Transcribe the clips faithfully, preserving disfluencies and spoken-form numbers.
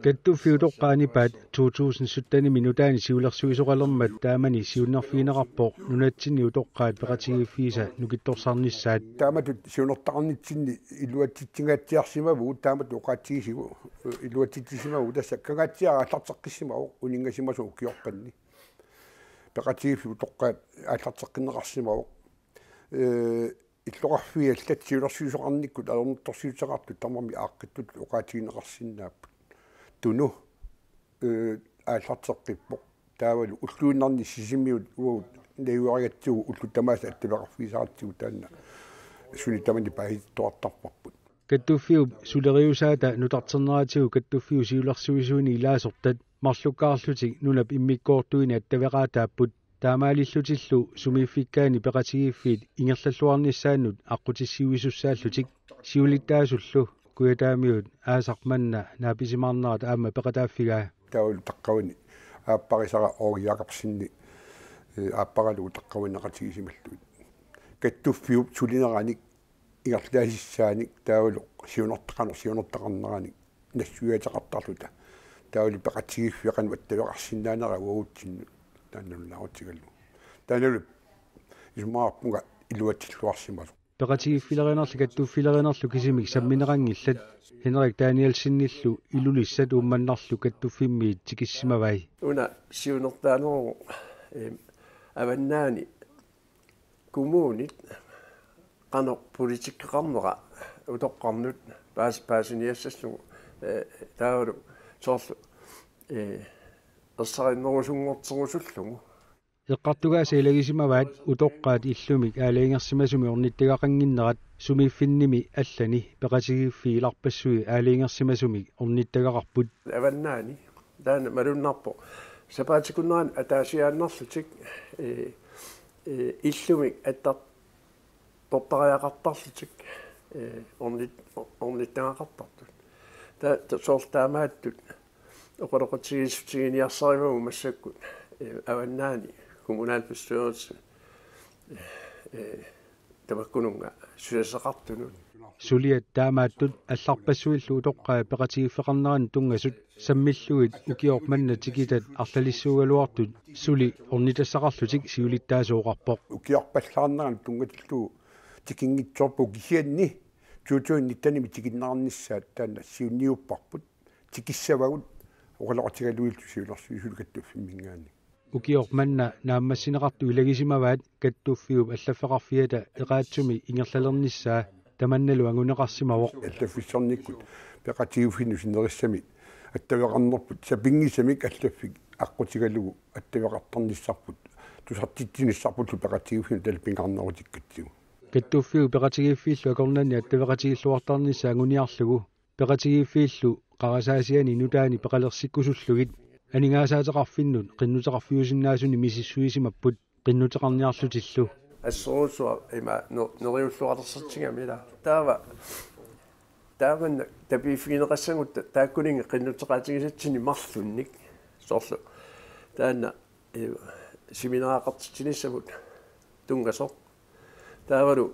Kattuffiup utoqqaat nipaat to tusind syttenimi nutaanik siulersuisoqalermat taamani siunnerfigineqarpoq nunatsinni utoqqaat peqatigiiffiisa nukittorsarnissaat. Taamatut siunertaqarnitsinni iluatsitsingaatsiarsimavugut, taamatut oqaatigisigu iluatsitsisimavugut, tassa Kangaatsiaq aallarteqqissimavoq uninngasimasoq ukiorpanni. Peqatigiiffiup utoqqaat aallarteqqinneqarsimavoq. Ee, illoqarfiit allat siulersuisoqarnikkut ajornartorsiuteqartut tamarmik aaqqittut oqaatigineqarsinnaapput. Tunu, ee, aallarteqqippoq. Taavalu ulluinnarni Sisimiut uagut najugarigatsigu ullut tamaasa attaveqarfigisaratsigu taanna suni tamani paasittoqartarparput. Kattuffiup suleriusaata nutarterneratigut Kattuffiup siulersuisuini ilaasortat marlukkaarlutik nunap immikkoortuini attaveqaataapput. Taamaalillutillu sumiiffikkaanni peqatigiiffiit ingerlalluarnissaannut aqqutissiuisussaallutik siulittaasullu Kujataamiut aasaq manna naapisimaarnerat aamma peqataaffigaa. Taavalu taqqavani aapparisara Aage Jakobsenip, ee, aapparalugu taqqavaniiqatigisimallugit. Kattuffiup sulineranik ingerlaasissaanik taavalu siunertaqarneq siunertaqarneranik nassuiaateqartarluta. Taavalu peqatigiiffiit qanoq attaveqarsinnaanera uagutsinnut taanna nalunaarutigalugu. Taannalu isumaqarpunga iluatsilluarsimasoq. Peqatigiiffilerinerli kattuffilerinerlu kisimik sammineqanngillat, Henrik Danielsenillu Ilulissat Uummannarlu kattuffimmiit tikissimavai. Una siunertaaneruvoq, em, Avannaani kommunit qanoq politikkeqarnera utoqqarnut paas-, paasiniassallugu, ee, taavalu soorlu, ee, ersarinnerusunngorterusullugu. Eqqartugaasa ilagisimavaat utoqqaat illumik aalajangersimasumik ornittagaqannginnerat sumiiffinnimi allani peqatigiiffiit ilarpassui aalajangersimasumik ornittagaqarput. Avannaani taanna malunnarpoq sapaatip akunnerani ataasiaannarlutik, ee, ee, illumik attartortariaqartarlutik, ee, ornit-, ornittagaqartartut. Ta-, ta-, soorlu taamaattut oqaloqatigiissutiginiarsarivagut massakkut, ee, Avannaani kommunalbestyrelse, ee, tamakkununnga susassaqartunut. Suliat taamaattut allarpassuillu utoqqaat peqatigiiffeqarneranut tunngasut sammillugit ukioq manna tikitat arlalissuugaluartut suli ornitassaqarlutik siulittaasuuqarpoq. Ukiorpallaarneranut tunngatillugu tikinngitsoorpugut, kisianni to tusind nittenimi tikinneqarnissaat taanna siunniupparput, tikissavagut oqaloqatigalugillu siulersuisut kattuffimminngaanniit. Ukioq manna naammassineqartut ilagisimavaat kattuffiup allaffeqarfiata eqaatsumik ingerlalernissaa tamannalu anguneqarsimavoq. Allaffissornikkut peqatigiiffinnut sinerissami attaveqarnerput sapinngisamik allaffik aqqutigalugu attaveqartarnissarput tusartitsinissarpullu peqatigiiffinnut taanna pingaarnerutikkatsigu. Kattuffiup peqatigiiffiillu akornanni attaveqatigilluartarnissaq anguniarlugu peqatigiiffiillu qarasaasiani nutaanik peqalersikkusullugit aningaasaateqarfinnut qinnuteqarfiusinnaasunik misissuisimapput qinnuteqarniarlutillu. Assorsuaq ima no-, neriulluartarsigami ila. Taava, taamanna tapiiffigineqassagutta taakkuninnga qinnuteqaatigisatsinnik marlunnik. Soorlu taanna, ee, seminariaqartitsinissamut tunngasoq. Taavalu,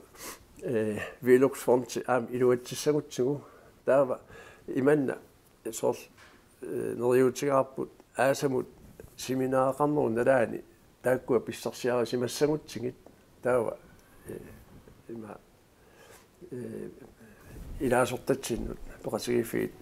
ee, Velux Fondi aamma iluatsissagutsigu. Taava imanna soorlu, ee, neriuutigaarput aasamut seminariaqarnerup nalaani taakkua pissarsiarisimassagutsigit. Taava, ee, ima, ee, ilaasortatsinnut peqatigiiffiit,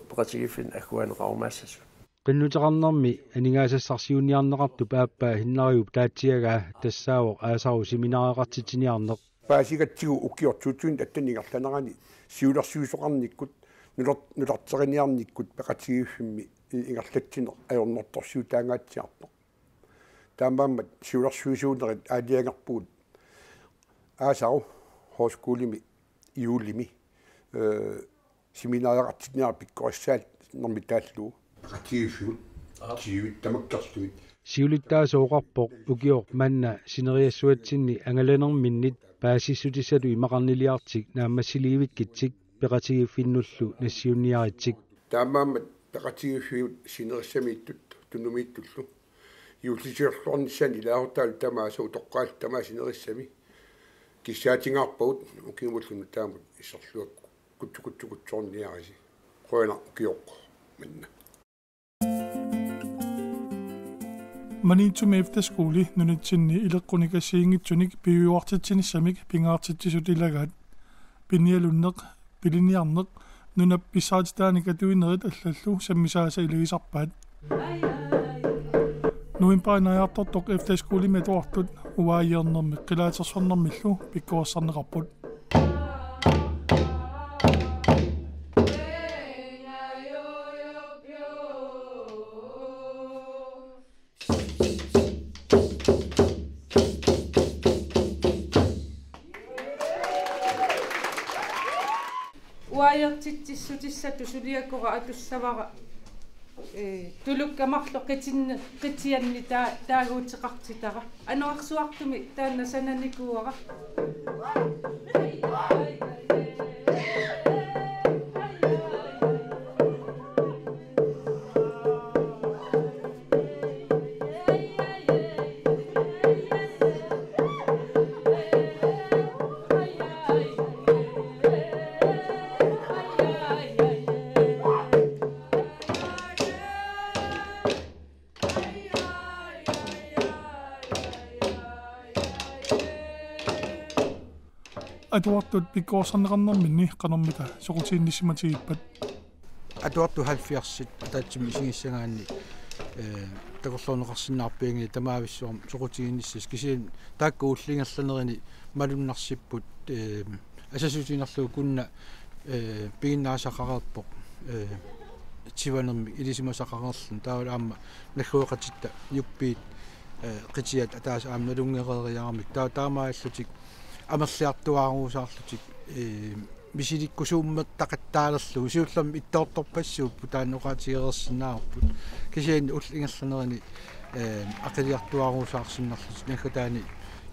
peqatigiiffinnut agguaanneqarumaassasoq. Qinnuteqarnermi aningaasassarsiunniarneqartup aappaa Hinnariup taatsiagaa tassaavoq aasaru seminariaqartitsiniarneq. Paasigatsigu ukioq to tusind atten ingerlanerani siulersuisoqarnikkut nuler-, nutarteriniarnikkut peqatigiiffimmi ingerlatsineq ajornartorsiutaangaatsiartoq. Taamaammat siulersuisuunerit aalajangerpugut aasaru højskolimi juulimi, ee, seminariaqartinniarneq pikkorissaanermi taallugu. Peqatigiiffigut tyvit tamakkerlugit. Siulittaasuuqarpoq ukioq manna sineriassuatsinni angalanerminnit paasissutissatut imaqarniliartik naammassiliivikkitsik peqatigiiffinnullu nassiunniaritsik. Taamaammat peqatigiiffigut sinerissamiittut tunumiittullu juullisiorluarnissaannik ilaasortaalu tamaasa utoqqaallu tamaasa sinerissami kissaatigaarpagut, ukioq manna taama isserluakku kutsukutsukutsoorniarisi. Qujanaq ukioq. Maniitsumi efterskoli nunatsinni ileqqunikassiinngitsunik piviuartitsinissamik pingaartitsisut ilagaat. Pinialunneq, pilinniarneq, nunap pissarititaanik atuinerit allallu sammisaasa ilagisarpaat. Novembarip naajartortoq efterskolimi atuartut uaajeernermik qilaatersornermillu pikkorissarneqarput. Uaajertitsissutissatut suliakora atussavara, ee, tulukkat marluk qitinni-, qitianni taa-, taaguuteqartitara. Anorersuartumik taanna sananikuuara. Atuartut pikkorissarneqarnerminni qanormita soqutiginnissimatigippat? Atuartut halvfjerdsit ataatsimut isigissagaanni, ee, takorloorneqarsinnaarpianngilaq tamaavissuarmik soqutiginnissasoq, kisianni taakku ullut ingerlanerini malunnarsipput, ee, asasutinerlugu kunna, ee, piginnaasaqareerpoq, ee, tivanermik ilisimasaqareerluni, taavalu aamma naggueqatitta juppiit, ee, qitiat ataaseq aamma nalunngereeriaramik. Taa-, taamaalillutik amerliartuaaruusaarlutik, ee, misilikkusuummertaqattaalerlugu, siullermik ittoortorpassuupput, taanna oqaatigereersinnaavarput. Kisianni ullut ingerlanerini, ee, aqiliartuaaruusaarsinnarlutik naggataani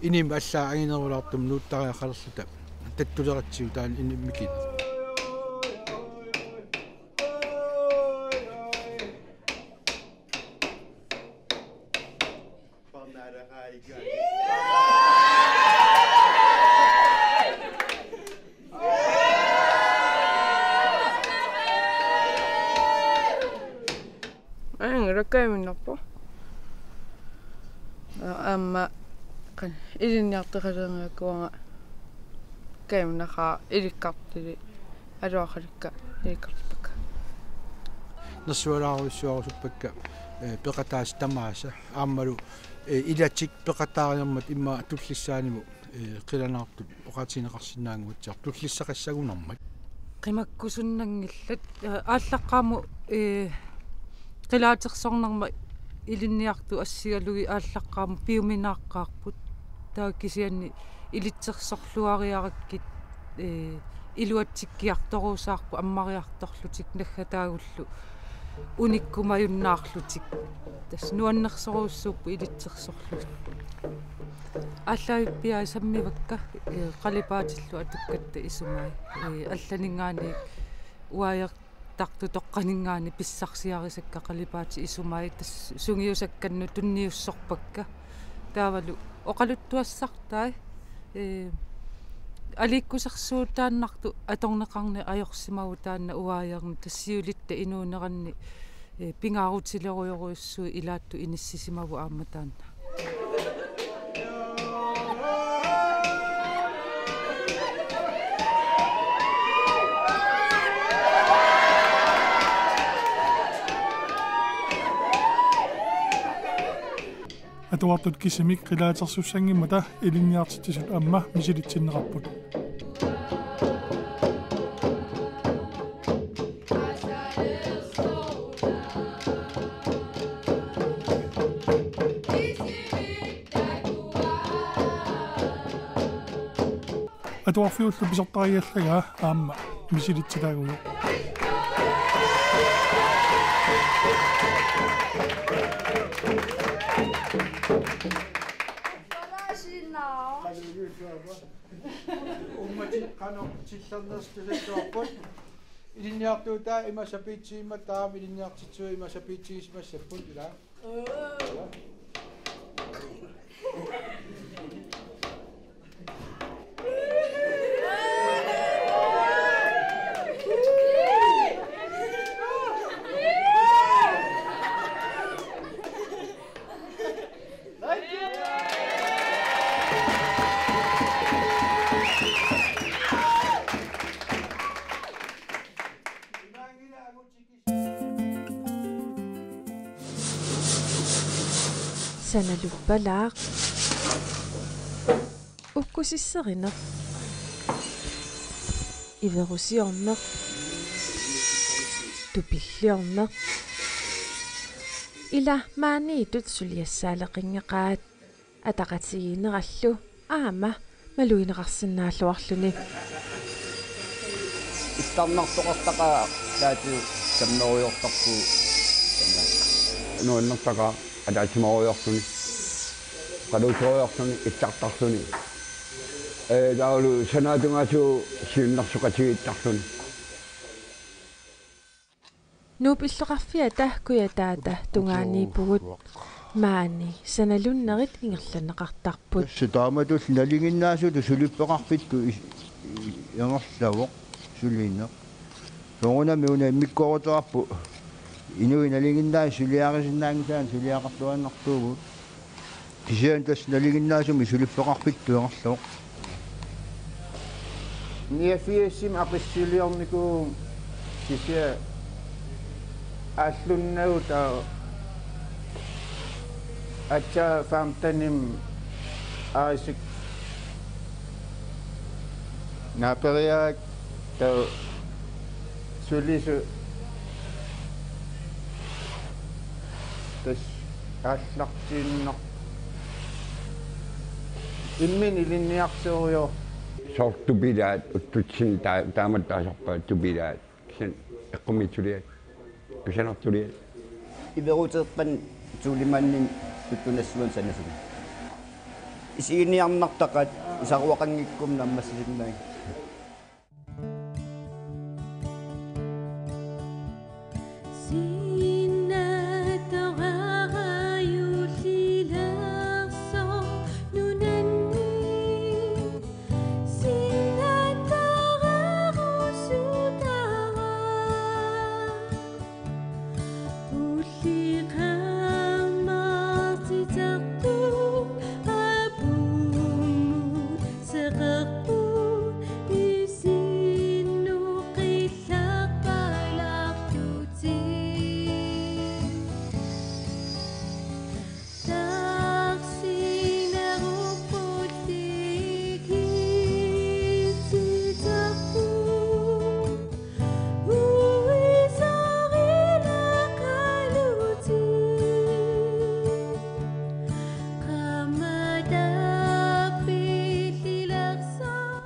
inimi allaat anginerulaartumik nuuttariaqalerluta tattuleratsigu taanna inimi mikineq. Aanga kaivinnarpoq. Aamma qan ilinniartoqalerinngikkukku uanga kaivinnaqaaq, ilikkartili aluaqalikka ilikkarpakka. Nersualaarujussuarusuppakka, ee, peqataasut tamaasa. Aammalu, ee, ilatik peqataariarmata immaqa tullissaanimut, ee, qilanaartut oqaatigineqarsinnaannguatsiarput tullissaqassagunarmat. Qimakkusunnanngillat, ee, aallaqqaammut, ee, qilaatersornerma ilinniartut assigalugit aallaqqaammut piuminaaqqaarput. Taava kisianni ilitsersorluariarakkit, ee, iluatsikkiartoruusaarput ammariartorlutik naggataagullu unikkumajunnaarlutik. Tassa nuannersorujussuupput ilitsersorlugit. Aallaavippaa sammivakka, ee, qalipaatillu atukkatta isumai. Ee, allaninngaanniit uaajer- tartut toqqaninngaanniit pissarsiarisakka qalipaatit isumai, tassa sungiusakkannut tunniussorpakka. Taavalu oqaluttuassartai, ee, aliikkusersuutaannartut atorneqarneq ajorsimavoq taanna uaajarneq, tassa siulitta inuuneranni, ee, pingaarutilerujorujussuit ilaattut inissisimavoq aamma taanna. Atuartut kisimik qilaatersussanngimmata ilinniartitsisut aamma misilitsinneqarput. Atuarfiullu pisortariallagaa aamma misilitsitaagujoq. Uummatit qanoq tillernersut tusassavarput. Ilinniartuutaa ima sapiitsigimmat taama ilinniartitsisut ima sapiitsigisimassapput ilaa. Naluppalaaq. Ukkusisserineq. Iverusiorneq. Tupilliorneq. Ila maaniittut suliassaaleqinngeqaat. Ataqatigiinnerallu aamma malugineqarsinnaalluarluni. Ittarnartoqartaqaaq taatigut sammerujoortarpugut. Nuannertaqaaq ataatsimerujoorluni. Qaluuterujoorluni ittartarluni. Ee, taavalu sanaatungaasugut siunnersoqatigiittarluni. Nuup illoqarfiata kujataata tungaaniippugut, maani sanalunnerit ingerlanneqartarput. Tassa taamatullu nalinginnaasutut suliffeqarfittut is-, i-, ingerlavoq sulineq. Soorunami una immikkoortorput inuit nalinginnaasut suliarisinnaanngisaannik suliaqartuaannartuugut. Kisianni tassa nalinginnaasumik suliffeqarfittut ingerlavoq. Niogfirsimi aqissuliornikuuvunga kisianni aallunnagu taava aatsaat femtenimi Isaac naaperiarakku taava sulisut tassa aallartiinnarpoq. Imminut ilinniartorujoorpoq. Soorlu tupilaat uttutsinni taa-, taamatut taasarpaat tupilaat. Kisianni eqqumiitsuliat. Kusanartuliat. Iveruteerpani tuulimaannin tuttunassuan sanasuni. Isiginiarnartaqaat isaruaqanngikkummi naammassisinnaanngillat.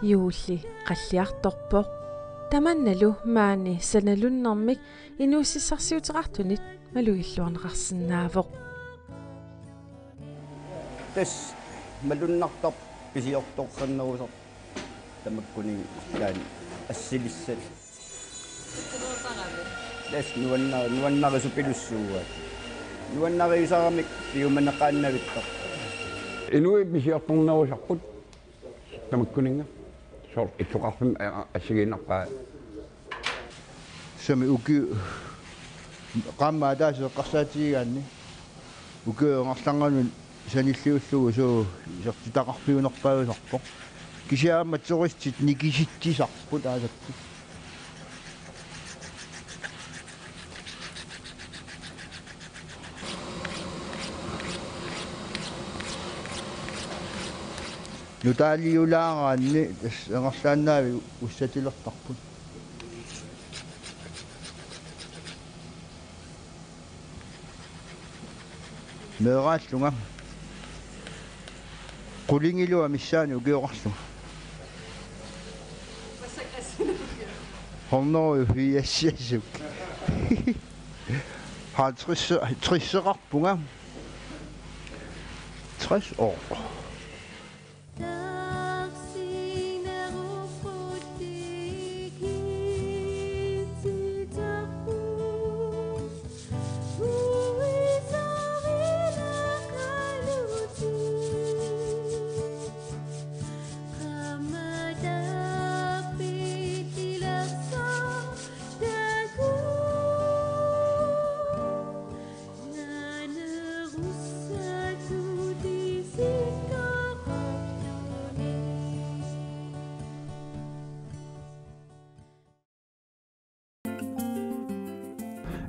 Juulli qalliartorpoq. Tamannalu maani sanalunnermik inuussutissarsiuteqartunit malugilluarneqarsinnaavoq. Tassa malunnartarpoq pisiortornerusarpoq. Tamakkuninnga taanna assilissat. Tassa nuanna-, nuannarisupilussuugaat. Nuannarisaramik piumaneqaannavittarpoq. Inuit pisiortornerusarput tamakkuninnga. Soorlu illoqarfimmi, aa, assigiinnarpaa. Tassami uki-, qaammat ataaseq eqqarsaatigigaanni. Ukiup angerlarnganut sanilliullugu suu isertitaqarfiunerpaajusarpoq. Kisianni aamma turistit nikisitsisarput aasakkut. Nutaaliulaaraanni tassa angerlaannavik ussatilertarput. Meeraallunga. Qulingiluat missaani ukioqarlunga. Hundrede firs. Halvtreds, tresseqarpunga. Tres år.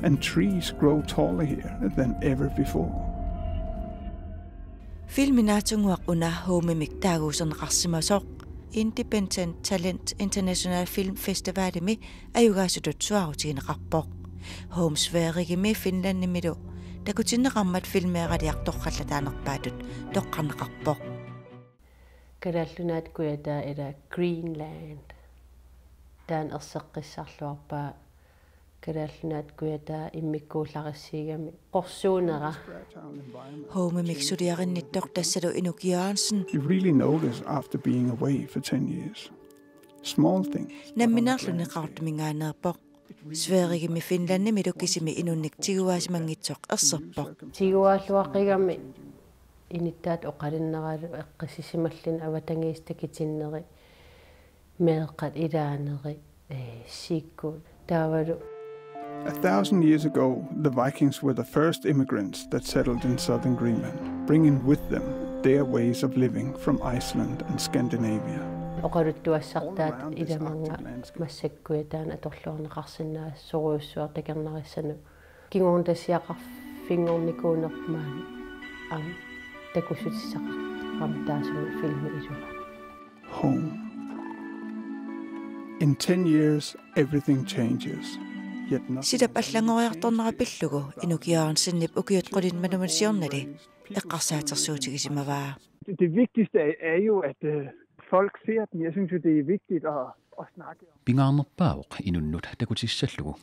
And trees grow taller here than ever before. Filmi naatsunnguaq una Home-imik taaguuserneqarsimasoq Independent Talent International Film Festivalimi ajugaasutut suaarutigineqarpoq. Home Sverigemi Finlandimilu takutinneqarmat filmeeraliaq torrallataanerpaatut toqqarneqarpoq. Kalaallit Nunaat kujataa ila Greenland. Taanna erseqqissarluarpaa Kalaallit Nunaat kujataa immikkuullarissiigami qorsuunera. Home-imik suliarinnittoq tassalu Inuk Jørgensen. You really notice after being away for ten years. Small things. Nammineerluni Qaqortumingaanneerpoq. Sverigemi Finlandimilu kisimi inunnik tiguaasimanngitsoq erserpoq. Tiguaalluaqigami inittaat oqalunneralu eqqissisimallutik avatangiisit takutinneri, meeqqat ilaaneri, ee, sikkut taavalu. A thousand years ago, the Vikings were the first immigrants that settled in southern Greenland, bringing with them their ways of living from Iceland and Scandinavia. Oqaluttuassartaat ilamannga massakkut taanna atorluarneqarsinnaasorujussuaq takornarissanut. Kingorna tasiaqarfinngornikuunerpaat aamma takussutissaqarami taassuma filmi ilua. Home. In ten years, everything changes. Yet nothing. Silap allanngoriartornera pillugu Inuk Jørgensenip ukiut qulit manumut siornali eqqarsaatersuutigisimavaa. Det, det vigtigste er, er jo, at øh, folk ser den. Jeg synes jo, det er vigtigt at, at snakke om. Pingaarnerpaavoq inunnut takutissallugu.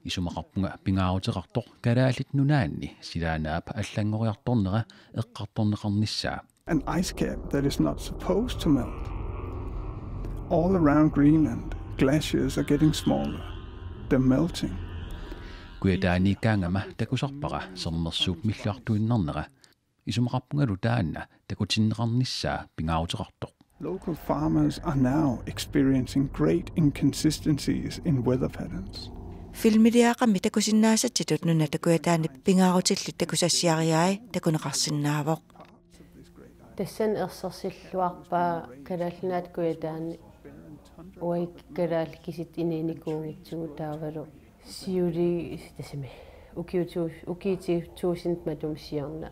Isumaqarpunga pingaaruteqartoq Kalaallit Nunaanni silaannaap allanngoriartornera eqqartorneqarnissaa. An ice cap that is not supposed to melt. All around Greenland, glaciers are getting smaller. They're melting. Kujataaniikkaangama takusarpara sermersuup milliartuinnarnera. Isumaqarpungalu taanna takutinneqarnissaa pingaaruteqartoq. Local farmers are now experiencing great inconsistencies in weather patterns. Filmiliaqami takusinnaasatsitut nunat kujataanit pingaarutillit takusassiariai takuneqarsinnaavoq. Tassani ersersilluarpaa Kalaallit Nunaat kujataani uagut kalaallit kisitsisit inuunikuunngitsugut taavalu siuli tassami ukiutu-, ukiuti tuusintit matuma siorna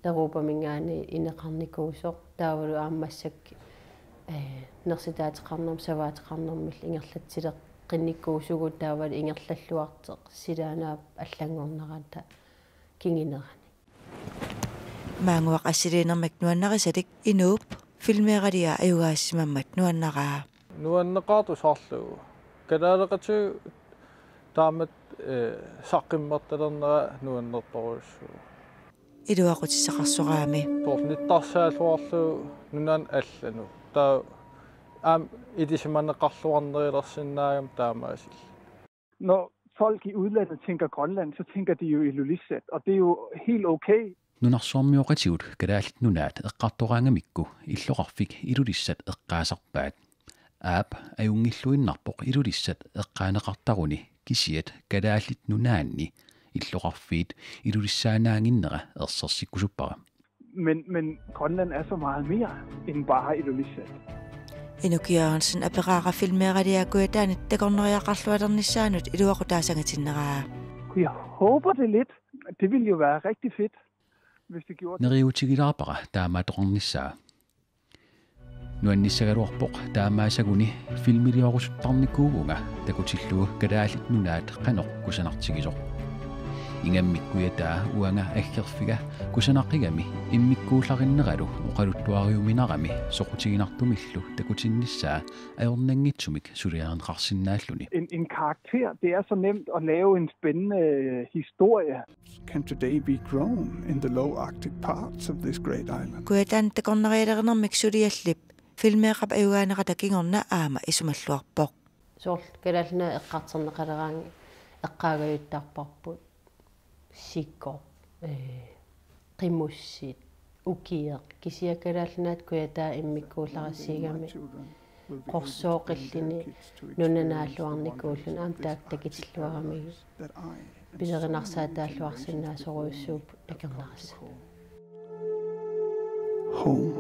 Europaminngaanniit ineqarnikuusoq taavalu aamma massakkut, ee, nersitaateqarnermut savaateqarnermullu ingerlatsileqqinnikuusugut taavalu ingerlalluartoq silaannaap allanngornerata kingunerani. Maannguaq assiliinermik nuannarisalik inuup filmeeralia ajugaassimammat nuannaraa. Nuanneqaaq tusarlugu. Kalaaleqatigut taamatut, ee, saqqummertalernera nuannertorujussuuvoq. Iluaqutissaqarsoraami. Soorlu nittarsaalluarlugu nunanut allanut. Taava aamma ilisimaneqarluarnerulersinnaagami taamaasillugu. Når folk i udlandet tænker Grønland, så tænker de jo Ilulissat, og det er jo helt okay. Nunarsuarmioqatigut Kalaallit Nunaat eqqartoraangamikku illoqarfik Ilulissat eqqaasarpaat. Aap ajunngilluinnarpoq Ilulissat eqqaaneqartaruni kisiat Kalaallit Nunaanni illoqarfiit Ilulissaannaannginnera ersersikkusuppara. Men, men Grønland er så meget mere end bare Ilulissat. Inuk Jørgensen aperaara filmeeralia kujataanit takornariaqarlualernissaanut iluaqutaasangatinnera. Jeg håber det lidt. Det ville jo være rigtig fedt, hvis det gjorde det. Neriuutigilaarpara taamaattoqarnissaa. Nuannissagaluarpoq taamaasaguni filmiliorusuttarnikuuvunga takutillugu Kalaallit Nunaat qanoq kusanartigisoq. Ingammik kujataa uanga aggerfiga kusanaqigami immikkuullarinneralu oqaluttuariuminarami soqutiginartumillu takutinnissaa ajornanngitsumik suliarineqarsinnaalluni. En, en karakter, det er så nemt at lave en spændende øh, historie. Can today be grown in the low Arctic parts of this great island? Kujataanit takornarialerinermik suliallip filmeeqap ajugaanerata kingorna aamma isumalluarpoq. Soorlu Kalaallit Nunaat eqqartorneqaleraangat eqqaagajuttarparput. Sikoq, ee, qimussit, ukioq, kisianni Kalaallit Nunaat kujataa immikkuullarissiigami qorsooqilluni nunanaalluarnikuulluni aamma taakku takutilluaramigit pilerinarsaataalluarsinnaasorujussuupput takornarissat. Home.